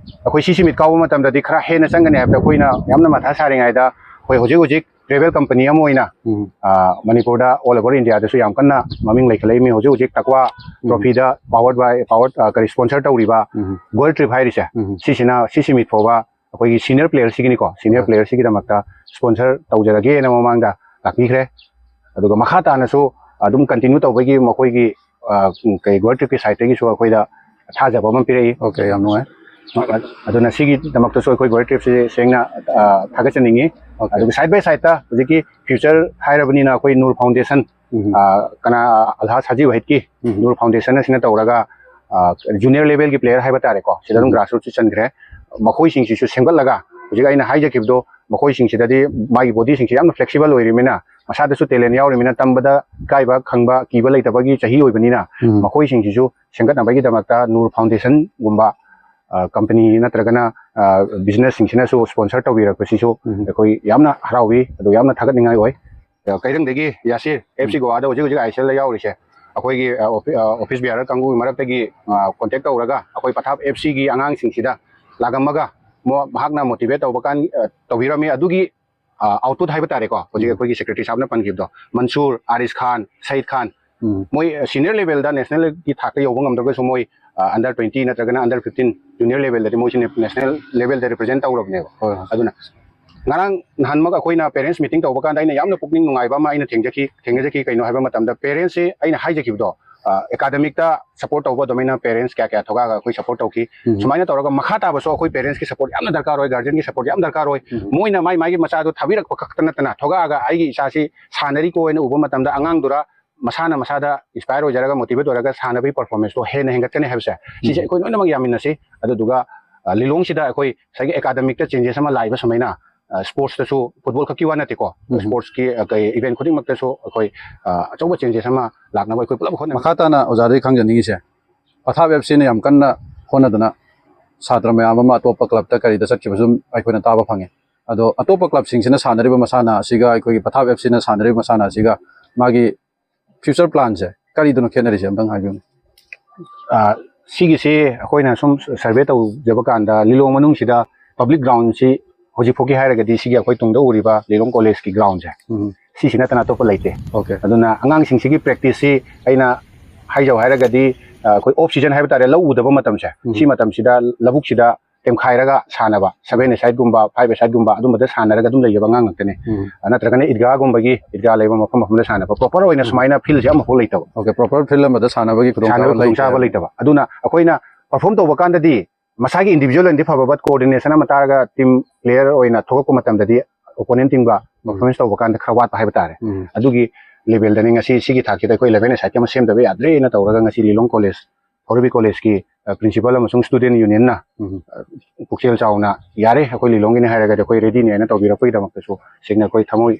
ꯑꯩꯈꯣꯏ ꯁꯤꯁꯤ ꯃꯤꯠ ꯀꯥꯎꯕ ꯃꯇꯝꯗꯗꯤ ꯈꯔ ꯍꯦꯟꯅ ꯆꯪꯒꯅꯤ ꯍꯥꯏꯕꯗ ꯑꯩꯈꯣꯏꯅ ꯌꯥꯝꯅ ꯃꯊꯥ ꯁꯥꯔꯤꯉꯩꯗ ꯑꯩꯈꯣꯏ ꯍꯧꯖꯤꯛ ꯍꯧꯖꯤꯛ ꯇ꯭ꯔꯦꯚꯦꯜ ꯀꯝꯄꯅꯤ ꯑꯃ ꯑꯣꯏꯅ, ꯎꯝ꯫ ꯑ, ꯃꯅꯤꯄꯨꯔꯗ, all over India ꯗꯁꯨ ꯌꯥꯝ ꯀꯟꯅ ꯃꯃꯤꯡ ꯂꯩꯈꯠꯂꯛꯏꯃꯤ꯫ ꯍꯧꯖꯤꯛ ꯍꯧꯖꯤꯛ ꯇꯛꯋꯥ ꯎꯝ꯫ ꯇ꯭ꯔꯣꯐꯤꯗ powered by, powered, ꯑ, ꯀꯔꯤ, ꯁ꯭ꯄꯣꯟꯁꯔ ꯇꯧꯔꯤꯕ ꯎꯝ꯫ ꯒꯣꯜ ꯇ꯭ꯔꯤꯞ ꯍꯥꯏꯔꯤꯁꯦ, ꯎꯝ꯫ ꯁꯤꯁꯤꯅ ꯁꯤꯁꯤ ꯃꯤꯠ ꯐꯥꯎꯕ ꯑꯩꯈꯣꯏꯒꯤ ꯁꯤꯅꯤꯌꯔ ꯄ꯭ꯂꯦꯌꯔꯁꯤꯒꯤꯅꯤꯀꯣ, ꯁꯤꯅꯤꯌꯔ ꯍꯣꯏ꯫ ꯄ꯭ꯂꯦꯌꯔꯁꯤꯒꯤꯗꯃꯛꯇ ꯁ꯭ꯄꯣꯟꯁꯔ ꯇꯧꯖꯔꯒꯦꯅ ꯃꯃꯥꯡꯗ ꯂꯥꯛꯄꯤꯈ꯭ꯔꯦ꯫ ꯑꯗꯨꯒ ꯃꯈꯥ ꯇꯥꯅꯁꯨ ꯑꯗꯨꯝ ꯀꯟꯇꯤꯅ꯭ꯌꯨ ꯇꯧꯕꯒꯤ ꯃꯈꯣꯏꯒꯤ, ꯑ, ꯀꯩ, ꯒꯣꯜ ꯇ꯭ꯔꯤꯞꯀꯤ ꯁꯥꯏꯠꯇꯒꯤꯁꯨ ꯑꯩꯈꯣꯏꯗ ꯊꯥꯖꯕ ꯑꯃ ꯄꯤꯔꯛꯏ꯫ ꯑꯣꯀꯦ, ꯌꯥꯝ ꯅꯨꯡꯉꯥꯏ꯫ ꯑꯗꯨꯅ ꯁꯤꯒꯤꯗꯃꯛꯇꯁꯨ ꯑꯩꯈꯣꯏ ꯒꯣꯜ ꯇ꯭ꯔꯤꯞꯁꯤ ꯁꯦꯡꯅ, ꯑ, ꯊꯥꯒꯠꯆꯅꯤꯡꯉꯤ꯫ ꯑꯣꯀꯦ꯫ ꯑꯗꯨꯒ ꯁꯥꯏꯠ ꯕꯥꯏ ꯁꯥꯏꯠꯇ ꯍꯧꯖꯤꯛꯀꯤ ꯐ꯭ꯌꯨꯆꯔ ꯍꯥꯏꯔꯕꯅꯤꯅ ꯑꯩꯈꯣꯏ ꯅꯨꯔ ꯐꯥꯎꯟꯗꯦꯁꯟ, ꯎꯝ꯫ ꯑ, ꯀꯅꯥ, ꯑꯜꯍꯥꯖ ꯍꯥꯖꯤ ꯋꯥꯍꯤꯗꯀꯤ ꯎꯝ꯫ ꯅꯨꯔ ꯐꯥꯎꯟꯗꯦꯁꯟ ꯑꯁꯤꯅ ꯇꯧꯔꯒ, ꯑ, ꯖꯨꯅꯤꯌꯔ ꯂꯦꯚꯦꯜꯒꯤ ꯄ꯭ꯂꯦꯌꯔ ꯍꯥꯏꯕ ꯇꯥꯔꯦꯀꯣ, ꯁꯤꯗ ꯑꯗꯨꯝ ꯎꯝ꯫ ꯒ꯭ꯔꯥꯁꯔꯨꯠꯁꯤ ꯆꯟꯈ꯭ꯔꯦ꯫ ꯃꯈꯣꯏꯁꯤꯡꯁꯤꯁꯨ ꯁꯦꯝꯒꯠꯂꯒ ꯍꯧꯖꯤꯛ ꯑꯩꯅ ꯍꯥꯏꯖꯈꯤꯕꯗꯣ, ꯃꯈꯣꯏꯁꯤꯡꯁꯤꯗꯗꯤ ꯃꯥꯒꯤ ꯕꯣꯗꯤꯁꯤꯡꯁꯤ ꯌꯥꯝꯅ ꯐ꯭ꯂꯦꯛꯁꯤꯕꯜ ꯑꯣꯏꯔꯤꯕꯅꯤꯅ, ꯃꯁꯥꯗꯁꯨ ꯇꯦꯂꯦꯟ ꯌꯥꯎꯔꯤꯕꯅꯤꯅ, ꯇꯝꯕꯗ ꯏꯀꯥꯏꯕ ꯈꯪꯕ ꯀꯤꯕ ꯂꯩꯇꯕꯒꯤ ꯆꯍꯤ ꯑꯣꯏꯕꯅꯤꯅ, ꯎꯝ꯫ ꯃꯈꯣꯏꯁꯤꯡꯁꯤꯁꯨ ꯁꯦꯝꯒꯠꯅꯕꯒꯤꯗꯃꯛꯇ ꯅꯨꯔ ꯐꯥꯎꯟꯗꯦꯁꯟꯒꯨꯝꯕ, ꯑ, ꯀꯝꯄꯅꯤ ꯅꯠꯇ꯭ꯔꯒꯅ, ꯑ, ꯕꯤꯖꯤꯅꯦꯁꯁꯤꯡꯁꯤꯅꯁꯨ ꯁ꯭ꯄꯣꯟꯁꯔ ꯇꯧꯕꯤꯔꯛꯄꯁꯤꯁꯨ ꯎꯝ꯫ ꯑꯩꯈꯣꯏ ꯌꯥꯝꯅ ꯍꯔꯥꯎꯏ, ꯑꯗꯨ ꯌꯥꯝꯅ ꯊꯥꯒꯠꯅꯤꯡꯉꯥꯏ ꯑꯣꯏ꯫ ꯑ, ꯀꯩꯔꯪꯗꯒꯤ ꯌꯥꯁꯤꯔ, ꯎꯝ꯫ ꯑꯦꯐ ꯁꯤ ꯒꯣꯋꯥꯗ ꯍꯧꯖꯤꯛ ꯍꯧꯖꯤꯛ ꯑꯥꯏ ꯑꯦꯁ ꯑꯦꯜꯗ ꯌꯥꯎꯔꯤꯁꯦ, ꯑꯩꯈꯣꯏꯒꯤ, ꯑ, ꯑꯣꯐꯤ-, ꯑ, ꯑꯣꯐꯤꯁ ꯕꯤꯌꯥꯔꯔ ꯀꯥꯡꯕꯨꯒꯤ ꯃꯔꯛꯇꯒꯤ, ꯑ, ꯀꯣꯟꯇꯦꯛ ꯇꯧꯔꯒ ꯑꯩꯈꯣꯏ ꯄꯊꯥꯞ ꯑꯦꯐ ꯁꯤꯒꯤ ꯑꯉꯥꯡꯁꯤꯡꯁꯤꯗ ꯂꯥꯛꯂꯝꯃꯒ ꯃꯣ-, ꯃꯍꯥꯛꯅ ꯃꯣꯇꯤꯚꯦꯠ ꯇꯧꯕ ꯀꯥꯟ-, ꯑ, ꯇꯧꯕꯤꯔꯝꯃꯤ꯫ ꯑꯗꯨꯒꯤ, ꯑ, ꯑꯥꯎꯠꯄꯨꯠ ꯍꯥꯏꯕ ꯇꯥꯔꯦꯀꯣ, ꯍꯧꯖꯤꯛ ꯎꯝ꯫ ꯑꯩꯈꯣꯏꯒꯤ ꯁꯦꯀ꯭ꯔꯦꯇꯔꯤ ꯁꯥꯍꯕꯅ ꯄꯟꯈꯤꯕꯗꯣ, ꯃꯟꯁꯨꯔ, ꯑꯥꯔꯤꯁ ꯈꯥꯟ, ꯁꯌꯤꯗ ꯈꯥꯟ, ꯎꯝ꯫ ꯃꯣꯏ, ꯑ, ꯁꯤꯅꯤꯌꯔ ꯂꯦꯚꯦꯜꯗ, ꯅꯦꯁꯅꯦꯜꯒꯤ ꯊꯥꯛꯇ ꯌꯧꯕ ꯉꯝꯗ꯭ꯔꯒꯁꯨ, ꯃꯣꯏ, ꯑ, ꯑꯟꯗꯔ ꯇ꯭ꯋꯦꯟꯇꯤ ꯅꯠꯇ꯭ꯔꯒꯅ ꯑꯟꯗꯔ ꯐꯤꯐꯇꯤꯟ ꯖꯨꯅꯤꯌꯔ ꯂꯦꯚꯦꯜꯗꯗꯤ ꯃꯣꯏꯁꯤ ꯅꯦ-, ꯅꯦꯁꯅꯦꯜ ꯂꯦꯚꯦꯜꯗ ꯔꯤꯄ꯭ꯔꯖꯦꯟ ꯇꯧꯔꯕꯅꯦꯕ꯫ ꯍꯣꯏ, ꯍꯣꯏ꯫ ꯑꯗꯨꯅ ꯉꯔꯥꯡ ꯅꯍꯥꯟꯃꯛ ꯑꯩꯈꯣꯏꯅ ꯄꯦꯔꯦꯟꯁ ꯃꯤꯇꯤꯡ ꯇꯧꯕ ꯀꯥꯟꯗ ꯑꯩꯅ ꯌꯥꯝꯅ ꯄꯨꯛꯅꯤꯡ ꯅꯨꯡꯉꯥꯏꯕ ꯑꯃ ꯑꯩꯅ ꯊꯦꯡꯖꯈꯤ, ꯊꯦꯡꯅꯖꯈꯤ꯫ ꯀꯩꯅꯣ ꯍꯥꯏꯕ ꯃꯇꯝꯗ, ꯄꯦꯔꯦꯟꯁꯁꯦ ꯑꯩꯅ ꯍꯥꯏꯖꯈꯤꯕꯗꯣ, ꯑꯦꯀꯥꯗꯃꯤꯛꯇ ꯁꯄꯣꯔꯠ ꯇꯧꯕ ꯑꯗꯨꯃꯥꯏꯅ ꯄꯦꯔꯦꯟꯁ ꯀꯌꯥ ꯀꯌꯥ ꯊꯣꯛꯂꯛꯑꯒ ꯑꯩꯈꯣꯏ ꯁꯄꯣꯔꯠ ꯇꯧꯈꯤ꯫ ꯎꯝ꯫ ꯁꯨꯃꯥꯏꯅ ꯇꯧꯔꯒ ꯃꯈꯥ ꯇꯥꯕꯁꯨ ꯑꯩꯈꯣꯏ ꯄꯦꯔꯦꯟꯁꯀꯤ ꯁꯄꯣꯔꯠ ꯌꯥꯝꯅ ꯗꯔꯀꯥꯔ ꯑꯣꯏ, ꯒꯥꯔꯖꯤꯌꯟꯒꯤ ꯁꯄꯣꯔꯠ ꯌꯥꯝ ꯗꯔꯀꯥꯔ ꯑꯣꯏ꯫ ꯎꯝ꯫ ꯃꯣꯏꯅ ꯃꯥꯏ ꯃꯥꯏꯒꯤ ꯃꯆꯥꯗꯨ ꯊꯥꯕꯤꯔꯛꯄ ꯈꯛꯇ ꯅꯠꯇꯅ ꯊꯣꯛꯂꯛꯑꯒ ꯑꯩꯒꯤ ꯏꯆꯥꯁꯤ ꯁꯥꯟꯅꯔꯤꯀꯣ ꯍꯥꯏꯅ ꯎꯕ ꯃꯇꯝꯗ ꯑꯉꯥꯡꯗꯨꯔ ꯃꯁꯥꯅ ꯃꯁꯥꯗ ꯏꯟꯁꯄꯥꯏꯌꯔ ꯑꯣꯏꯖꯔꯒ ꯃꯣꯇꯤꯚꯦꯠ ꯑꯣꯏꯔꯒ ꯁꯥꯟꯅꯕꯒꯤ ꯄꯔꯐꯣꯔꯃꯦꯟꯁꯇꯣ ꯍꯦꯟꯅ ꯍꯦꯟꯒꯠꯀꯅꯤ ꯍꯥꯏꯕꯁꯦ ꯁꯤꯁꯦ ꯎꯝ꯫ ꯑꯩꯈꯣꯏ ꯂꯣꯏꯅꯃꯛ ꯌꯥꯃꯤꯟꯅꯁꯤ꯫ ꯑꯗꯨꯗꯨꯒ ꯑ, ꯂꯤꯂꯣꯡꯁꯤꯗ ꯑꯩꯈꯣꯏ ꯉꯁꯥꯏꯒꯤ ꯑꯦꯀꯥꯗꯃꯤꯛꯇ ꯆꯦꯟꯖꯦꯁ ꯑꯃ ꯂꯥꯛꯏꯕ ꯁꯨꯃꯥꯏꯅ, ꯑ, ꯁ꯭ꯄꯣꯔꯠꯁꯇꯁꯨ, ꯐꯨꯠꯕꯣꯜ ꯈꯛꯀꯤ ꯋꯥ ꯅꯠꯇꯦꯀꯣ, ꯎꯝ꯫ ꯁ꯭ꯄꯣꯔꯠꯁꯀꯤ, ꯑ, ꯀꯩ ꯏꯚꯦꯟꯠ ꯈꯨꯗꯤꯡꯃꯛꯇꯁꯨ ꯑꯩꯈꯣꯏ, ꯑ, ꯑꯆꯧꯕ ꯆꯦꯟꯖꯦꯁ ꯑꯃ ꯂꯥꯛꯅꯕ ꯑꯩꯈꯣꯏ ꯄꯨꯂꯞ ꯍꯣꯠꯅ ꯃꯈꯥ ꯇꯥꯅ ꯑꯣꯖꯥꯗꯒꯤ ꯈꯪꯖꯅꯤꯡꯉꯤꯁꯦ, ꯄꯊꯥꯞ ꯑꯦꯐ ꯁꯤꯅ ꯌꯥꯝ ꯀꯟꯅ ꯍꯣꯠꯅꯗꯅ ꯁꯥꯇ꯭ꯔ ꯃꯌꯥꯝ ꯑꯃ ꯑꯇꯣꯞꯄ ꯀ꯭ꯂꯕꯇ ꯀꯔꯤꯗ ꯆꯠꯈꯤꯕꯁꯨ ꯑꯩꯈꯣꯏꯅ ꯇꯥꯕ ꯐꯪꯉꯤ꯫ ꯑꯗꯣ ꯑꯇꯣꯞꯄ ꯀ꯭ꯂꯕꯁꯤꯡꯁꯤꯅ ꯁꯥꯟꯅꯔꯤꯕ ꯃꯁꯥꯟꯅ ꯑꯁꯤꯒ, ꯑꯩꯈꯣꯏꯒꯤ ꯄꯊꯥꯞ ꯑꯦꯐ ꯁꯤꯅ ꯁꯥꯟꯅꯔꯤꯕ ꯃꯁꯥꯟꯅ ꯑꯁꯤꯒ ꯃꯥꯒꯤ ꯐ꯭ꯌꯨꯆꯔ ꯄ꯭ꯂꯥꯟꯁꯦ ꯀꯔꯤꯗꯅꯣ ꯈꯦꯠꯅꯔꯤꯁꯦ? ꯑꯝꯇꯪ ꯍꯥꯏꯕꯤꯌꯨꯅꯦ꯫ ꯑ, ꯁꯤꯒꯤꯁꯤ ꯑꯩꯈꯣꯏꯅ ꯁꯨꯝ ꯁꯔꯚꯦ ꯇꯧꯖꯕ ꯀꯥꯟꯗ ꯂꯤꯂꯣꯡ ꯃꯅꯨꯡꯁꯤꯗ ꯄꯕ꯭ꯂꯤꯛ ꯒ꯭ꯔꯥꯎꯟꯁꯤ ꯍꯧꯖꯤꯛ ꯐꯥꯎꯒꯤ ꯍꯥꯏꯔꯒꯗꯤ ꯁꯤꯒꯤ ꯑꯩꯈꯣꯏ ꯇꯨꯡꯗ ꯎꯔꯤꯕ ꯂꯤꯂꯣꯡ ꯀꯣꯂꯦꯖꯀꯤ ꯒ꯭ꯔꯥꯎꯟꯁꯦ, ꯎꯝ꯫ ꯁꯤꯁꯤ ꯅꯠꯇꯅ ꯑꯇꯣꯞꯄ ꯂꯩꯇꯦ꯫ ꯑꯣꯀꯦ꯫ ꯑꯗꯨꯅ ꯑꯉꯥꯡꯁꯤꯡꯁꯤꯒꯤ ꯄ꯭ꯔꯦꯛꯇꯤꯁꯁꯤ ꯑꯩꯅ ꯍꯥꯏꯖꯧ ꯍꯥꯏꯔꯒꯗꯤ, ꯑ, ꯑꯩꯈꯣꯏ ꯑꯣꯐ ꯁꯤꯖꯟ ꯍꯥꯏꯕ ꯇꯥꯔꯦ, ꯂꯧ ꯎꯗꯕ ꯃꯇꯝꯁꯦ, ꯎꯝ꯫ ꯁꯤ ꯃꯇꯝꯁꯤꯗ ꯂꯧꯕꯨꯛꯁꯤꯗ ꯇꯦꯝꯈꯥꯏꯔꯒ ꯁꯥꯟꯅꯕ, ꯁꯚꯦꯟ ꯑꯦ ꯁꯥꯏꯠꯀꯨꯝꯕ, ꯐꯥꯏꯚ ꯑꯦ ꯁꯥꯏꯠꯀꯨꯝꯕ ꯑꯗꯨꯝꯕꯗ ꯁꯥꯟꯅꯔꯒ ꯑꯗꯨꯝ ꯂꯩꯖꯕ ꯑꯉꯥꯡ ꯉꯥꯛꯇꯅꯦ꯫ ꯎꯝ꯫ ꯑ, ꯅꯠꯇ꯭ꯔꯒꯅ ꯏꯗꯒꯥꯒꯨꯝꯕꯒꯤ, ꯏꯗꯒꯥ ꯂꯩꯕ ꯃꯐꯝ ꯃꯐꯝꯗ ꯁꯥꯟꯅꯕ, ꯄ꯭ꯔꯣꯄꯔ ꯑꯣꯏꯅ ꯎꯝ꯫ ꯁꯨꯃꯥꯏꯅ ꯐꯤꯜꯁꯦ ꯑꯃꯐꯥꯎ ꯂꯩꯇꯕ꯫ ꯑꯣꯀꯦ, ꯄ꯭ꯔꯣꯄꯔ ꯐꯤꯜ ꯑꯃꯗ ꯁꯥꯟꯅꯕꯒꯤ ꯁꯥꯟꯅꯕ ꯈꯨꯗꯣꯡꯆꯥꯕ ꯈꯨꯗꯣꯡꯆꯥꯕ ꯂꯩꯇꯦ꯫ ꯂꯩꯇꯕ꯫ ꯑꯗꯨꯅ ꯑꯩꯈꯣꯏꯅ ꯄꯔꯐꯣꯔꯝ ꯇꯧꯕ ꯀꯥꯟꯗꯗꯤ ꯃꯁꯥꯒꯤ ꯏꯟꯗꯤꯕꯤꯖꯨꯋꯦꯜ ꯑꯣꯏꯅꯗꯤ ꯐꯕ, ꯕꯠ ꯀꯣꯑꯣꯔꯗꯤꯅꯦꯁꯟ ꯑꯃ ꯇꯥꯔꯒ ꯇꯤꯝ ꯄ꯭ꯂꯦꯌꯔ ꯑꯣꯏꯅ ꯊꯣꯛꯂꯛꯄ ꯃꯇꯝꯗꯗꯤ ꯑꯣꯄꯣꯅꯦꯟ ꯇꯤꯝꯒ ꯎꯝ꯫ ꯄꯔꯐꯣꯔꯃꯦꯟꯁ ꯇꯧꯕ ꯀꯥꯟꯗ ꯈꯔ ꯋꯥꯠꯄ ꯍꯥꯏꯕ ꯇꯥꯔꯦ꯫ ꯎꯝ꯫ ꯑꯗꯨꯒꯤ ꯂꯦꯚꯦꯜꯗꯅꯤ ꯉꯁꯤ ꯁꯤꯒꯤ ꯊꯥꯛꯁꯤꯗ ꯑꯩꯈꯣꯏ ꯏꯂꯚꯦꯟ ꯑꯦ ꯁꯥꯏꯠꯀꯤ ꯑꯃ ꯁꯦꯝꯗꯕ ꯌꯥꯗ꯭ꯔꯦꯅ ꯇꯧꯔꯒ ꯉꯁꯤ ꯂꯤꯂꯣꯡ ꯀꯣꯂꯦꯖ, ꯊꯧꯔꯤꯕꯤ ꯀꯣꯂꯦꯖꯀꯤ, ꯑ, ꯄ꯭ꯔꯤꯟꯁꯤꯄꯥꯜ ꯑꯃꯁꯨꯡ ꯁ꯭ꯇꯨꯗꯦꯟ ꯌꯨꯅꯤꯌꯟꯅ, ꯎꯝ꯫ ꯑ, ꯄꯨꯛꯆꯦꯜ ꯆꯥꯎꯅ ꯌꯥꯔꯦ, ꯑꯩꯈꯣꯏ ꯂꯤꯂꯣꯡꯒꯤꯅꯤ ꯍꯥꯏꯔꯒꯗꯤ ꯑꯩꯈꯣꯏ ꯔꯦꯗꯤꯅꯦꯅ ꯇꯧꯕꯤꯔꯛꯄꯒꯤꯗꯃꯛꯇꯁꯨ ꯁꯦꯡꯅ ꯑꯩꯈꯣꯏ ꯊꯃꯣꯏ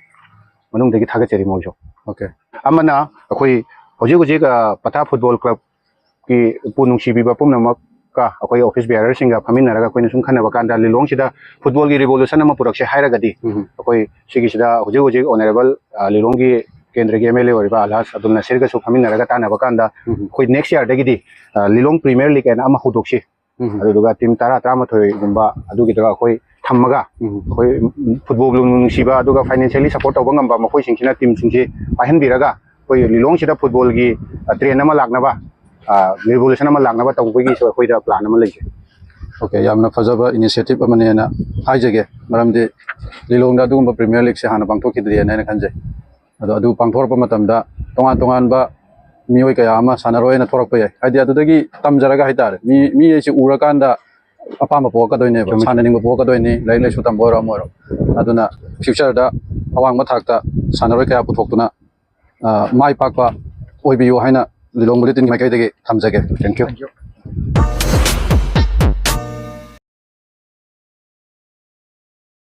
ꯃꯅꯨꯡꯗꯒꯤ ꯊꯥꯒꯠꯆꯔꯤ ꯃꯣꯏꯁꯨ꯫ ꯑꯣꯀꯦ꯫ ꯑꯃꯅ ꯑꯩꯈꯣꯏ ꯍꯧꯖꯤꯛ ꯍꯧꯖꯤꯛ, ꯑ, ꯄꯊꯥ ꯐꯨꯠꯕꯣꯜ ꯀ꯭ꯂꯕꯀꯤ ꯄꯨ ꯅꯨꯡꯁꯤꯕꯤꯕ ꯄꯨꯝꯅꯃꯛꯀ ꯑꯩꯈꯣꯏ ꯑꯣꯐꯤꯁ ꯕꯤꯌꯥꯔꯔꯁꯤꯡꯒ ꯐꯝꯃꯤꯟꯅꯔꯒ ꯑꯩꯈꯣꯏꯅ ꯁꯨꯝ ꯈꯟꯅꯕ ꯀꯥꯟꯗ ꯂꯤꯂꯣꯡꯁꯤꯗ ꯐꯨꯠꯕꯣꯜꯒꯤ ꯔꯤꯚꯣꯂꯨꯁꯟ ꯑꯃ ꯄꯨꯔꯛꯁꯦ ꯍꯥꯏꯔꯒꯗꯤ ꯎꯝ꯫ ꯑꯩꯈꯣꯏ ꯁꯤꯒꯤꯁꯤꯗ ꯍꯧꯖꯤꯛ ꯍꯧꯖꯤꯛ ꯑꯣꯅꯔꯦꯕꯜ, ꯑ, ꯂꯤꯂꯣꯡꯒꯤ ꯀꯦꯟꯗ꯭ꯔꯒꯤ ꯑꯦꯝ ꯑꯦꯜ ꯑꯦ ꯑꯣꯏꯔꯤꯕ ꯑꯜꯍꯥꯖ ꯑꯕꯗꯨꯜ ꯅꯁꯤꯔꯒꯁꯨ ꯐꯝꯃꯤꯟꯅꯔꯒ ꯇꯥꯟꯅꯕ ꯀꯥꯟꯗ ꯎꯝ꯫ ꯑꯩꯈꯣꯏ ꯅꯦꯛꯁ ꯌꯥꯔꯗꯒꯤꯗꯤ, ꯑ, ꯂꯤꯂꯣꯡ ꯄ꯭ꯔꯤꯃꯤꯌꯔ ꯂꯤꯒ ꯍꯥꯏꯅ ꯑꯃ ꯍꯧꯗꯣꯛꯁꯤ꯫ ꯎꯝ꯫ ꯑꯗꯨꯗꯨꯒ ꯇꯤꯝ ꯇꯔꯥ, ꯇꯔꯥꯃꯥꯊꯣꯏꯒꯨꯝꯕ ꯑꯗꯨꯒꯤꯗꯨꯒ ꯑꯩꯈꯣꯏ ꯊꯝꯃꯒ ꯎꯝ꯫ ꯑꯩꯈꯣꯏ ꯐꯨꯠꯕꯣꯜ ꯅꯨꯡꯁꯤꯕ ꯑꯗꯨꯒ ꯐꯥꯏꯅꯥꯟꯁꯤꯌꯦꯜꯂꯤ ꯁꯄꯣꯔꯠ ꯇꯧꯕ ꯉꯝꯕ ꯃꯈꯣꯏꯁꯤꯡꯁꯤꯅ ꯇꯤꯝꯁꯤꯡꯁꯤ ꯄꯥꯏꯍꯟꯕꯤꯔꯒ ꯑꯩꯈꯣꯏ ꯂꯤꯂꯣꯡꯁꯤꯗ ꯐꯨꯠꯕꯣꯜꯒꯤ, ꯑ, ꯇ꯭ꯔꯦꯟ ꯑꯃ ꯂꯥꯛꯅꯕ, ꯑ, ꯔꯤꯚꯣꯂꯨꯁꯟ ꯑꯃ ꯂꯥꯛꯅꯕ ꯇꯧꯕꯒꯤꯁꯨ ꯑꯩꯈꯣꯏꯗ ꯄ꯭ꯂꯥꯟ ꯑꯃ ꯂꯩꯖꯩ꯫ ꯑꯣꯀꯦ, ꯌꯥꯝꯅ ꯐꯖꯕ ꯏꯅꯤꯁꯤꯌꯦꯇꯤꯚ ꯑꯃꯅꯦꯅ ꯍꯥꯏꯖꯒꯦ꯫ ꯃꯔꯝꯗꯤ ꯂꯤꯂꯣꯡꯗ ꯑꯗꯨꯒꯨꯝꯕ ꯄ꯭ꯔꯤꯃꯤꯌꯔ ꯂꯤꯒꯁꯦ ꯍꯥꯟꯅ ꯄꯥꯡꯊꯣꯛꯈꯤꯗ꯭ꯔꯤꯑꯅ ꯑꯩꯅ ꯈꯟꯖꯩ꯫ ꯑꯗꯣ ꯑꯗꯨ ꯄꯥꯡꯊꯣꯔꯛꯄ ꯃꯇꯝꯗ ꯇꯣꯉꯥꯟ ꯇꯣꯉꯥꯟꯕ ꯃꯤꯑꯣꯏ ꯀꯌꯥ ꯑꯃ ꯁꯥꯟꯅꯔꯣꯏ ꯑꯣꯏꯅ ꯊꯣꯔꯛꯄ ꯌꯥꯏ꯫ ꯍꯥꯏꯗꯤ ꯑꯗꯨꯗꯒꯤ ꯇꯝꯖꯔꯒ ꯍꯥꯏꯇꯥꯔꯦ, ꯃꯤ ꯃꯤ ꯑꯩꯁꯦ ꯎꯔꯀꯥꯟꯗ ꯑꯄꯥꯝꯕ ꯄꯣꯛꯂꯛꯀꯗꯣꯏꯅꯦꯕ꯫ ꯆꯨꯝꯃꯤ꯫ ꯁꯥꯟꯅꯅꯤꯡꯕ ꯄꯣꯛꯂꯛꯀꯗꯣꯏꯅꯤ, ꯂꯥꯏꯔꯤꯛ ꯂꯥꯏꯁꯨ ꯇꯝꯕ ꯑꯣꯏꯔꯣ ꯑꯃ ꯑꯣꯏꯔꯣ꯫ ꯑꯗꯨꯅ ꯐ꯭ꯌꯨꯆꯔꯗ ꯑꯋꯥꯡꯕ ꯊꯥꯛꯇ ꯁꯥꯟꯅꯔꯣꯏ ꯀꯌꯥ ꯄꯨꯊꯣꯛꯇꯨꯅ, ꯑ, ꯃꯥꯏ ꯄꯥꯛꯄ ꯑꯣꯏꯕꯤꯌꯨ ꯍꯥꯏꯅ ꯂꯤꯂꯣꯡ ꯕꯨꯂꯦꯇꯤꯟꯒꯤ ꯃꯥꯏꯀꯩꯗꯒꯤ ꯊꯝꯖꯒꯦ꯫ Thank you꯫